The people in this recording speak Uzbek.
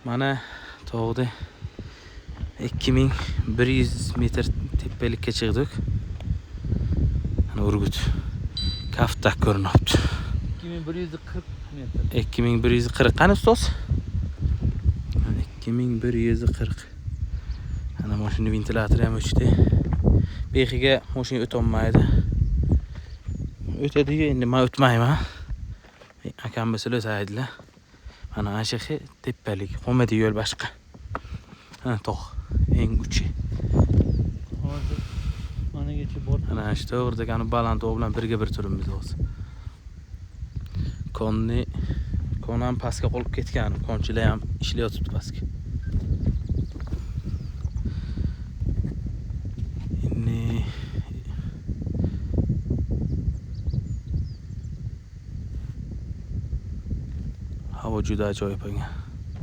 Mana tog'da 2100 metr tepalikka chiqdik. Mana Urgut. Kaftdak ko'rinyapti. 2140 metr. 2140 qani ustoz? 2140. Ana mashina ventilatori ham o'chdi. Bexiga mashina o'tolmaydi. O'tadi-yu, endi men o'tmayman. Akam bo'lsa o'taydilar. Mana shu tepalik, qolmadi yo'l boshqa. Ha, tog' eng uchi. Hozir managacha borib. Ana shu to'g'ridagi ana baland tog' bilan birga bir turibmiz hozir. Konni kon ham pastga qolib ketgan, konchilar ham ishlayotibdi pastga. Endi havo juda ajoyib ekan.